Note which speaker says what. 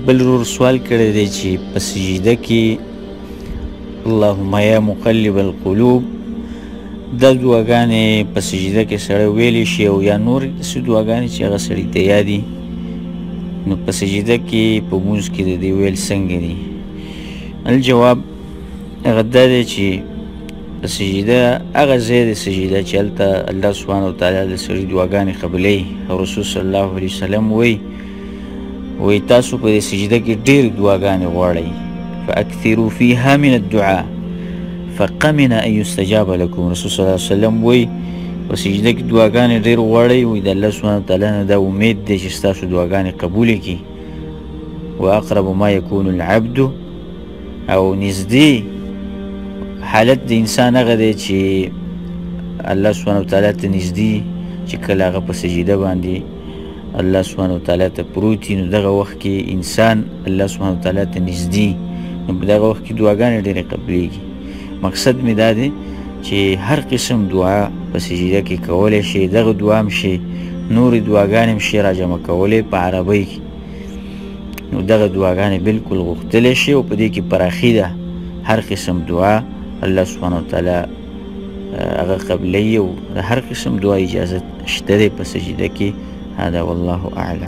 Speaker 1: بل ورور سوال کړی دی چې په سجده کې اللهم یا مقلب القلوب دا دعاګانې په سجده کې سړی ویلی شي او یا نور داسې دعاګانې چې هغه سړي ته یادي، نو په سجده کې په مونځ کې د دې ویل څنګه دي؟ الجواب هغه دا دی چې سجده هغه ځای دی سجده چې هلته الله سبحانه وتعالی د سړي دعاګانې قبلوي، او رسول صلی الله علیه وسلم وایي تاسو په دې سجده کې ډېر دعاګانې غواړئ، فاکثروا فيها من الدعاء فقمن ان يستجاب لكم. رسول صلی الله علیه وسلم وایي په سجده کې دعاګانې ډېر غواړئ، وایي د الله سبحانه وتعالی نه دا امید دی چې ستاسو دعاګانې قبولې کړي. واقرب ما يكون العبد، او نږدې حالت د انسان هغه دی چې الله سبحانه وتعالی ته نږدې، چې کله هغه په سجده باندې الله سبحانه وتعالی ته پروت وي، نو دغه وخت کې انسان الله سبحانه وتعالی ته نږدې، نو په دغه وخت کې دعاګانې ډېرې قبلېږي. مقصد مې دا دی چې هر قسم دعا په سجده کې کولی شي، دغه دعا هم شي، نورې دعاګانې هم شي راجمع کولی په عربۍ کې، نو دغه دعاګانې بالکل غوښتلی شي، او په دې کې پراخي ده، هر قسم دعا الله سبحانه وتعالی هغه قبلوي، او د هر قسم دعا اجازه شته دی په سجده کې. هذا والله أعلم.